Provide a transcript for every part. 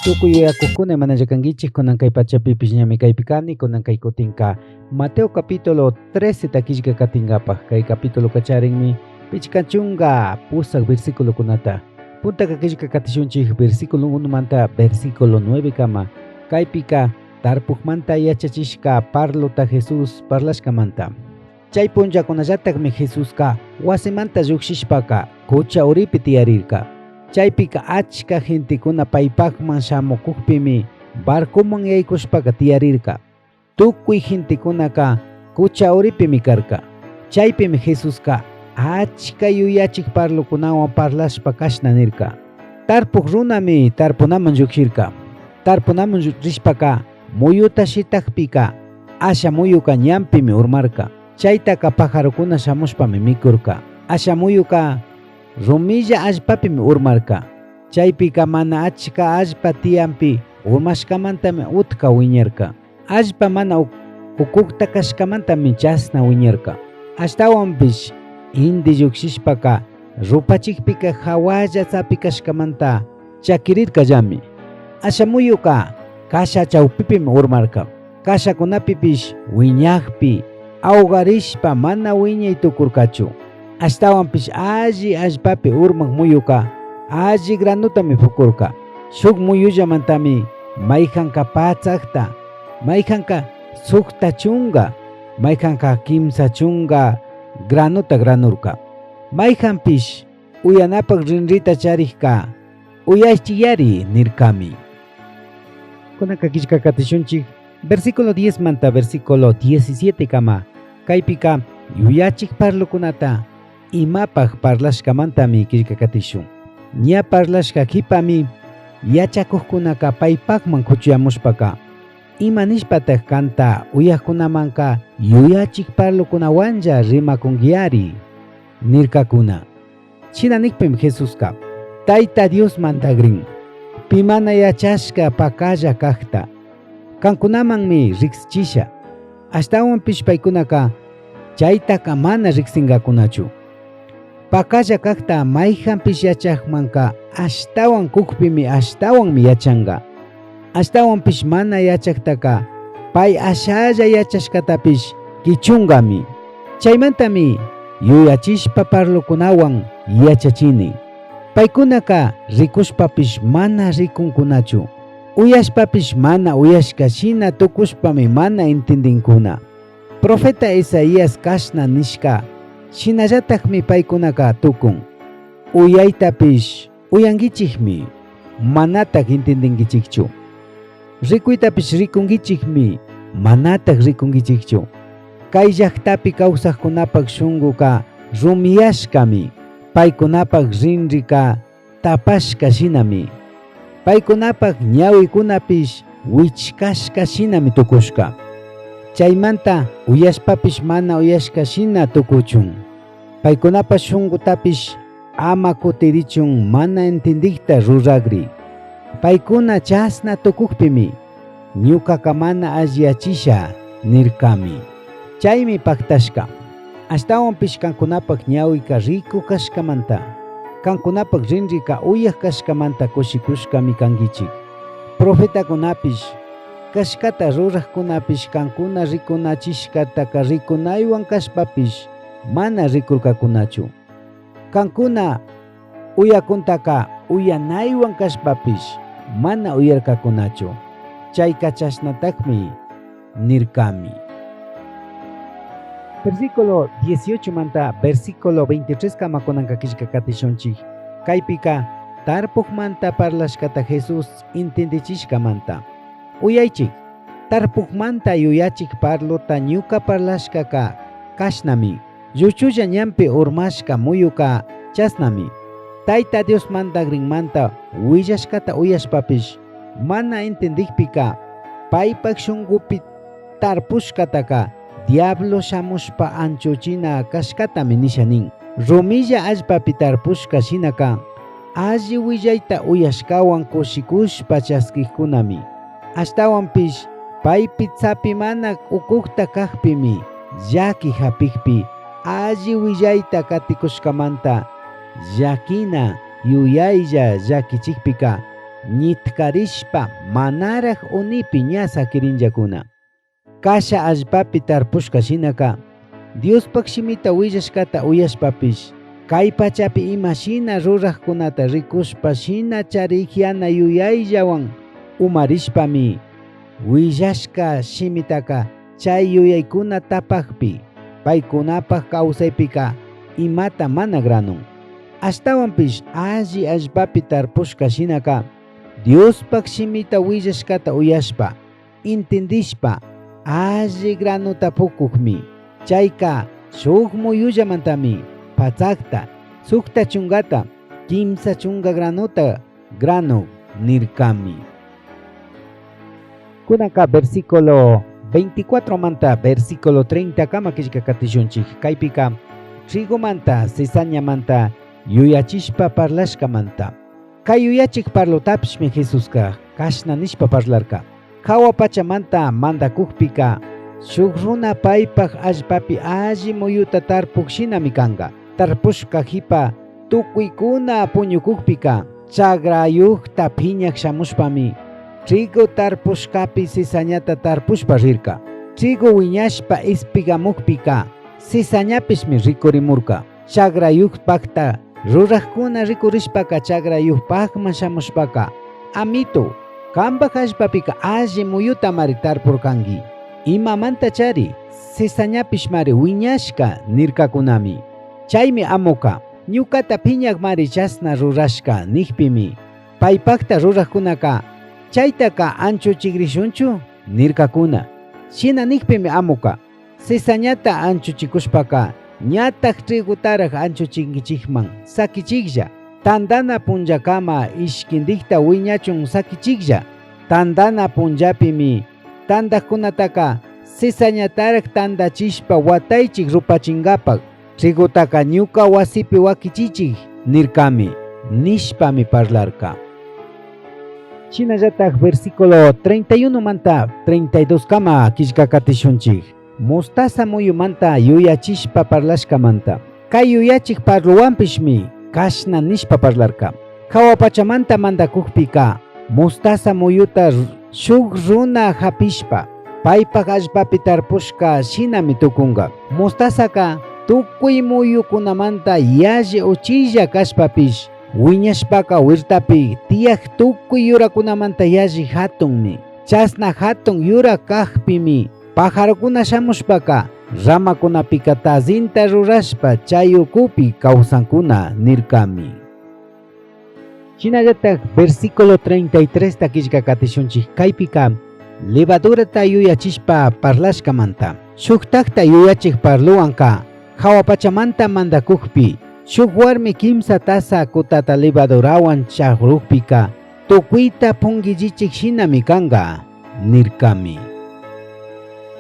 Tukuy yuyakukuna imanalla kankichik kunan kay pachapipish ñami kaypi kani kunan kay kutinka Mateo capítulo 13 takillka katinkapak kay capítulo kacharinmi 58 versículokunata. Puntaka qillqa katishunchik versículo 1 manta versículo 9 kama kaypika tarpukmanta yachachishka parlota Jesús parlashkamanta. Chay punllakunallatakmi Jesuska wasimanta llukshishpaka kucha uripi tiyarirka. Chaypika achka gentekuna paypakman shamukukpimi barcoman yaykushpaka tiyarirka. Tukuy gentekunaka kucha uripimi karka. Chaypimi Jesuska achka yuyachik parlokunawan parlashpa kashna nirka. Tarpuk runami tarpunaman llukshirka. Tarpunaman rishpaka muyuta shitakpika asha muyuka ñanpimi urmarka. Chaytaka pajarokuna shamushpami mikurka. Asha muyuka rumilla allpapimi urmarka. Chaypika mana achka allpa tiyanpi urmashkamantami utka wiñarka. Allpa mana ukukta kashkamantami chasna wiñarka. Ashtawanpish inti llukshishpaka rupachikpika hawalla sapi kashkamanta chakirirkallami. Asha muyuka kasha chawpipimi urmarka. Kashakunapipish wiñakpi awgarishpa mana wiñay tukurkachu. Ashtawanpish alli allpapi urmak muyuka alli granutami fukurka. Shuk muyullamantami mayjanka patsakta, mayjanka 60, mayjanka 30 granuta granurka. Mayjanpish uyanapak rinrita charikka uyashchiyari nirkami. Kunanka qillqa katishunchik versículo 10 manta versículo 17 kama kaypika yuyachik parlokunata imapaq parlashkamantami qillqa katishun. Ña parlashka qhipami yachakuqkunaka paypaqman kuchuyamushpaka ima nishpataq kanta uyaqkunamanka yuyachik parlokunawanlla rimakunkiyari nirkakuna. Shina nikpimi Jesuska Tayta Dios mandagrin pi mana yachashka pakalla kaqta kankunamanmi riqsichisha. Ashtawanpish paykunaka chaytaka mana riqsinkakunachu. Pakalla kaqta mayjanpish yachaqmanka ashtawan kukpimi ashtawanmi yachanka. Ashtawanpish mana yachaqtaka pay ashalla yachashkatapish kichunkami. Chaymantami yuyachishpa parlokunawan yachachini. Paykunaka rikushpapish mana rikunkunachu. Uyashpapish mana uyashka shina tukushpami mana entendinkuna. Profeta Isaías kashna nishka shinallatakmi paykunaka tukun. Uyaytapish uyankichikmi, manatak entendinkichikchu. Rikuytapish rikunkichikmi, manatak rikunkichikchu. Kay llaktapi kawsaqkunapak shunkuka rumiyashkami, paykunapak rinrika tapashka shinami. Paykunapak ñawikunapish wichkashka shinami tukushka. Chaymanta uyashpapish mana uyashka shina tukuchun. Paykunapak shunkutapish ama kutirichun mana entendikta ruragri. Paykuna chasna tukukpimi ñukaka mana alliyachisha nirkami. Chaymi paktashka. Ashtawanpish kankunapak ñawika riku kashkamanta, kankunapak rinrika uyak kashkamanta kushikushkami kankichik. Profetakunapish, kashkata rurajkunapish kankuna rikunachishkataka rikunaywan kashpapish mana rikurkakunachu. Kankuna uyakuntaka uyanaywan kashpapish mana uyarkakunachu. Chayka chashnatakmi nirkami. Versículo 18 manta versículo 23 kama kunanka qillqa katishunchik. Kaypika tarpukmanta parlashkata Jesús entendichishkamanta. Uyaychik, tarpukmanta yuyachik parlota ñuka parlashkaka kashnami. Lluchulla ñanpi urmashka muyuka chasnami. Tayta Dios mandagrinmanta willashkata uyashpapish mana entendikpika paypak shunkupi tarpushkataka diablo shamushpa anchuchina kashkatami nisha nin. Rumilla allpapi tarpushka shinaka alli willayta uyashkawan kushikushpa chaskikkunami. Ashtawanpish paypi tsapi mana ukukta kakpimi llaki hapikpi alli willayta katikushkamanta llakina yuyaylla llakichikpika Ñitcarishpa manaraj unipi ña saquirinllacuna. Casha allpapi tarpushca shinaca, Diospaj shimita huillashcata uyashpapish, cai pachapi ima shina rurajcunata ricushpa shina charijyana yuyaillahuan umarishpami, huillashca shimitaca chai yuyaicuna tapajpi, paicunapaj causaipica imata mana granun. Ashtahuanpish alli allpapi tarpushca shinaca, Diospaj shimita huillashcata uyashpa, intindishpa alli granota pucujmi. Chaica shuj muyullamantami patsajta, sujta chungata, quimsa chunga granota grano nircami. Cunanca versículo 24 manta versículo 30 kama quillcacatishunchij. Caipica trigomanta, cizañamanta yuyachishpa parlashcamanta. Cai yuyachij parlotapishmi Jesusca cashna nishpa parlarca. Jahua pachamanta mandacujpica shuj runa paipaj allpapi alli muyuta tarpuj shinami canga. Tarpushca jipa tucuicuna puñucujpica chagrayujta piñaj shamushpami trigo tarpushcapi cizañata tarpushpa rirca. Trigo huiñashpa espigamujpica cizañapishmi ricurimurca. Chagrayujpajta rurajcuna ricurishpaca chagrayujpajman shamushpaca, Amito, cambaj allpapica alli muyutamari tarpurcangui. Imamantachari cizañapishmari huiñashca nircacunami. Chaimi amoca, ñucata piñajmari chashna rurashca nijpimi, paipajta rurajcunaca, chaitaca anchuchigrishunchu? nircacuna. Shina nijpimi amoca, cizañata anchuchicushpaca, ñataj trigotaraj anchuchinguichijman saquichijlla. Tandana punllacama ishquindijta huiñachun saquichijlla. Tandana punllapimi tandajcunataca cizañataraj tandachishpa huataichij rupachingapaj, trigotaca ñuca huasipi huaquichichij nircami, nishpami parlarca. Shinallataj versículo 31 manta 32 kama quillcacatishunchij. Mostaza muyumanta yuyachishpa parlashcamanta. Cai yuyachij parlohuanpishmi cashna nishpa parlarca. Jahua pachamanta mandacujpica mostaza muyuta shuj runa japishpa paipaj allpapi tarpushca shinami tucunga. Mostazaca tucui muyucunamanta yalli uchilla cashpapish huiñashpaca huertapi tiyaj tucui yuracunamanta yalli jatunmi. Chashna jatun yura cajpimi pajarocuna shamushpaca ramacunapica tazinta rurashpa chai ucupi causancuna nircami. Shinallataj versículo 33 ta quillcacatishunchij caipica levadurata yuyachishpa parlashcamanta. Shujtajta yuyachij parlohuanca jahua pachamanta mandacujpi shuj huarmi quimsa taza cutata levadurahuan chagrujpica tucuita punguillichij shinami canga nircami.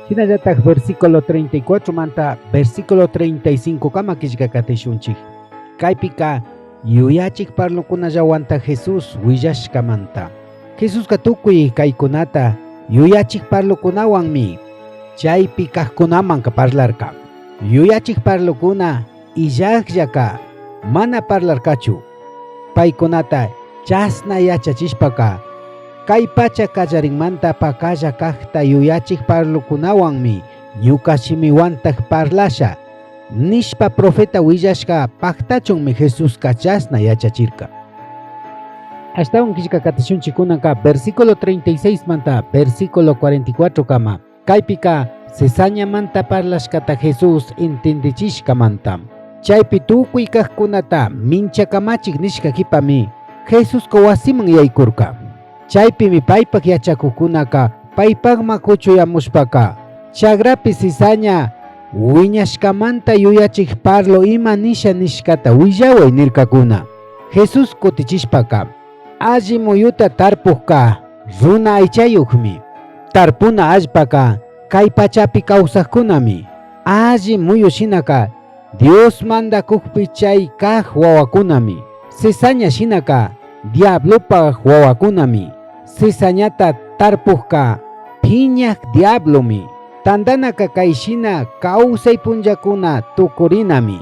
Shinallataj versículo 34 manta versículo 35 kama quillcacatishunchij. Caipica yuyachij parlocunallahuanta Jesús huillashcamanta. Jesusca tucui caicunata yuyachij parlocunahuanmi chaipi cajcunamanca parlarca. Yuyachij parlocuna illajllaca mana parlarcachu. Paicunata chashna yachachishpaca cai pacha callarinmanta pacalla cajta yuyachij parlocunahuanmi ñuca shimihuantaj parlasha nishpa profeta huillashca pajtachunmi Jesusca chashna yachachirca. Ashtahuan quillcacatishunchijcunanca versículo 36 manta versículo 44 kama. Caipica cizañamanta parlashcata Jesús intindichishcamanta. Chaipi tucui cajcunata minchacamachij nishca jipami Jesusca huasiman yaicurca. Chaipimi paipaj yachacujcunaca paipajman cuchuyamushpaca, chagrapi cizaña huiñashcamanta yuyachij parlo ima nisha nishcata huillahuai nircacuna. Jesús cutichishpaca, alli muyuta tarpujca runa aichayujmi. Tarpuna allpaca cai pachapi causajcunami. Alli muyu shinaca Dios mandacujpi chai caj huahuacunami. Cizaña shinaca diablopaj huahuacunami. Cizañata tarpujca piñaj diablomi. Tandanaca cai shina causai punllacuna tucurinami.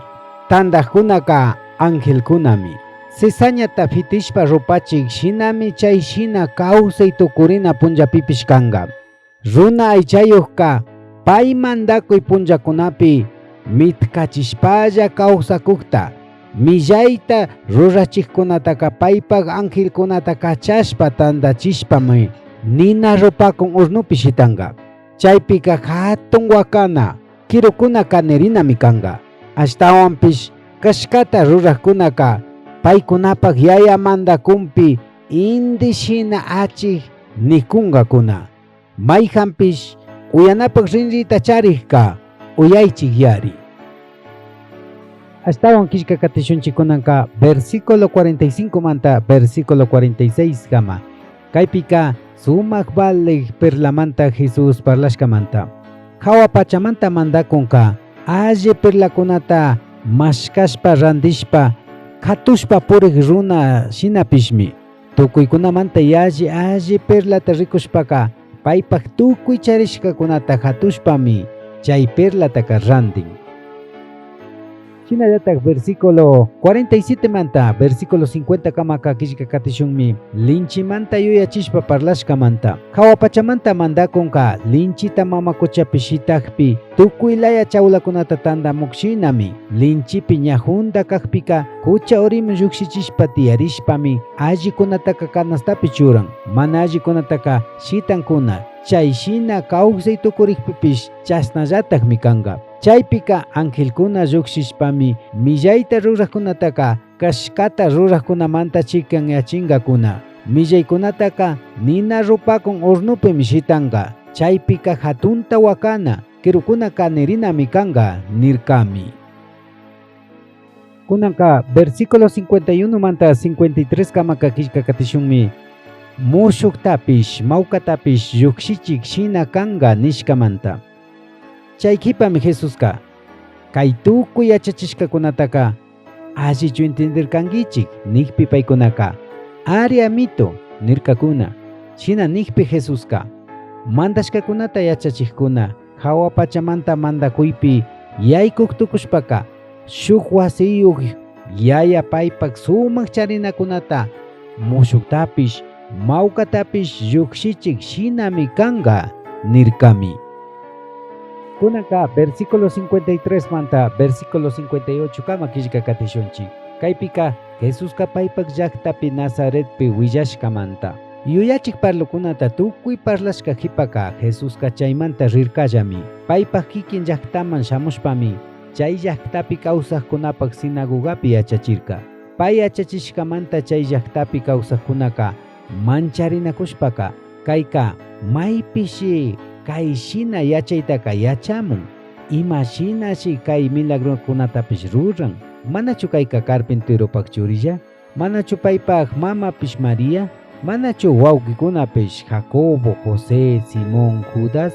Tandajcunaca angelcunami. Cizañata fitishpa rupachij shinami chai shina causai tucurina punllapipish canga. Runa aichayujca pai mandacui punllacunapi mitcachishpalla causacujta, millaita rurachijcunataca paipaj angelcunata cachashpa tandachishpami nina rupacun hornopi shitanga. Chaipica jatun huacana, quirucuna canirinami canga. Ashtahuanpish cashcata rurajcunaca paicunapaj yaya mandacunpi indi shina achij nicungacuna. Maijanpish uyanapaj rinrita charijca uyaichij yari. Ashtahuan quillca catishunchik versículo 45 manta versículo 46 kama. Kaypika sumak valej perlamanta Jesús parlashkamanta. Jahua pachamanta mandakunka alli perlakunata mashkashpa randishpa katushpa purik runa shinapishmi. Tukuykunamanta yalli alli perlata rikushpaka paypak tukuy charishkakunata hatushpami chay perlataka randin. Shinallatak versículo 47 manta versículo 50 kamaka killka katishunmi linchimanta yuyachishpa parlashkamanta. Jahua pachamanta mandakunka linchita mama kuchapi shitakpi tukuy laya chawlakunata tandamukshinami linchipi ña junda kakpika kucha uriman llukshichishpa tiyarishpami allikunataka canastapi churan mana allikunataka shitankuna chay shina kawsay tukurikpipish chashnallatakmi kanka. Chaypika angelkuna llukshishpami millayta rurajkunataka kashkata rurajkunamanta chikanyachingakuna. Millaykunataka nina rupakun hornopimi shitanka. Chaypika hatunta wakana, kirukuna kanirinami kanka nirkami. Kunanka versículo 51 manta 53 kamaka killka katishunmi mushuktapish mawkatapish llukshichik shina kanka nishkamanta. Chay kipami Jesuska kay tukuy yachachishkakunataka allichu entendirkankichik nikpi paykunaka ari amito nirkakuna. Shina nikpi Jesuska mandashkakunata yachachikkuna jahua pachamanta mandakuypi yaykuk tukushpaka shuk wasiyuk yaya paypak sumak charinakunata mushuktapish mawkatapish llukshichik shinami kanka nirkami. Kunanka versículo 53 manta versículo 58 kama killka katishunchik. Kaypika Jesuska paypak llaktapi Nazaretpi willashkamanta. Yuyachik parlukunata tukuy parlashka qhipaka Jesuska chaymanta rirkallami. Paypak kikin llaktaman shamushpami chay llaktapi kawsaqkunapak sinagogapi yachachirka. Pay yachachishkamanta chay llaktapi kawsaqkunaka mancharinakushpaka kayka maypishi kay shina yachaytaka yachamun ima shinashi kay milagrokunatapish ruran manachu kayka carpinteropak churilla manachu paypak mamapish María manachu wawqikunapish Jacobo José Simón Judas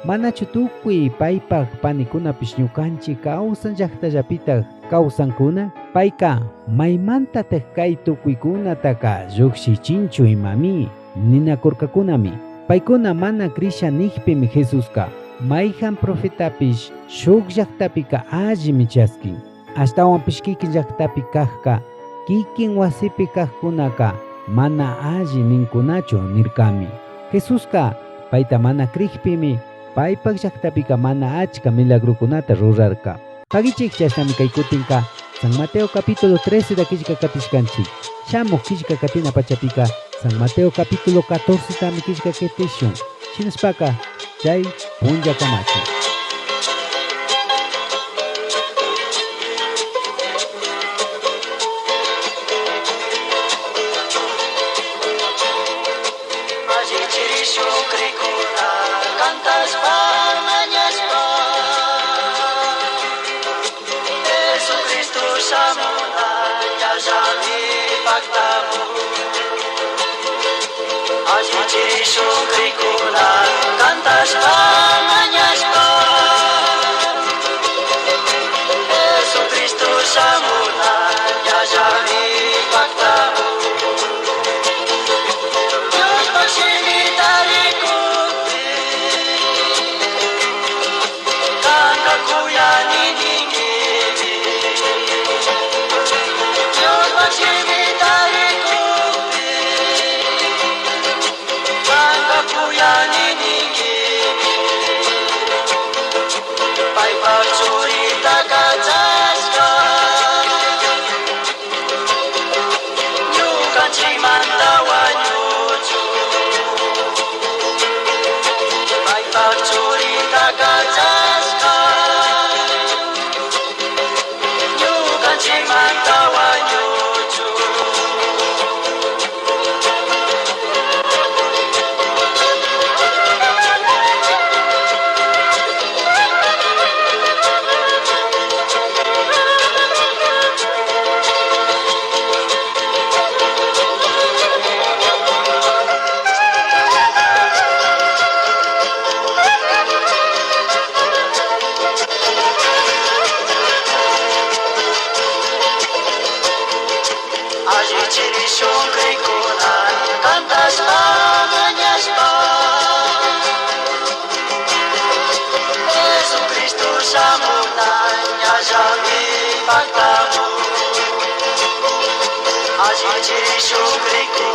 manachu tukuy paypak panikunapish ñukanchik kawsan llaqtallapitak kawsankuna payka maymantataq kay tukuykunataka lluqshichinchu imami ninakurkakunami paykuna mana krisha nikpimi Jesuska mayjan profetapish shuk llaqtapika allimi chaskin ashtawanpish kikin llaqtapi kaqka kikin wasipi kaqkunaka mana alli ninkunachu nirkami. Jesuska payta mana krikpimi paypak llaqtapika mana achka milagrokunata rurarka. Pagichik chashnami kay kutinka San Mateo capítulo 13 da killka katishkanchik. Shamuq killka katina pachapika San Mateo capítulo 14 tami killka katishun. Shinashpaka chay punlla kamachi. Allichiri shukrikuna kantashpa mañashpa Jesucristo shamuna ñallami paktamun Allichiri shukrikuna kantashpa mañashpa Jesucristo shamuna ñallami paktamun Diospa shimita rikukpi Kanta kuyani ninguimi Diospa shimita Allichirishun.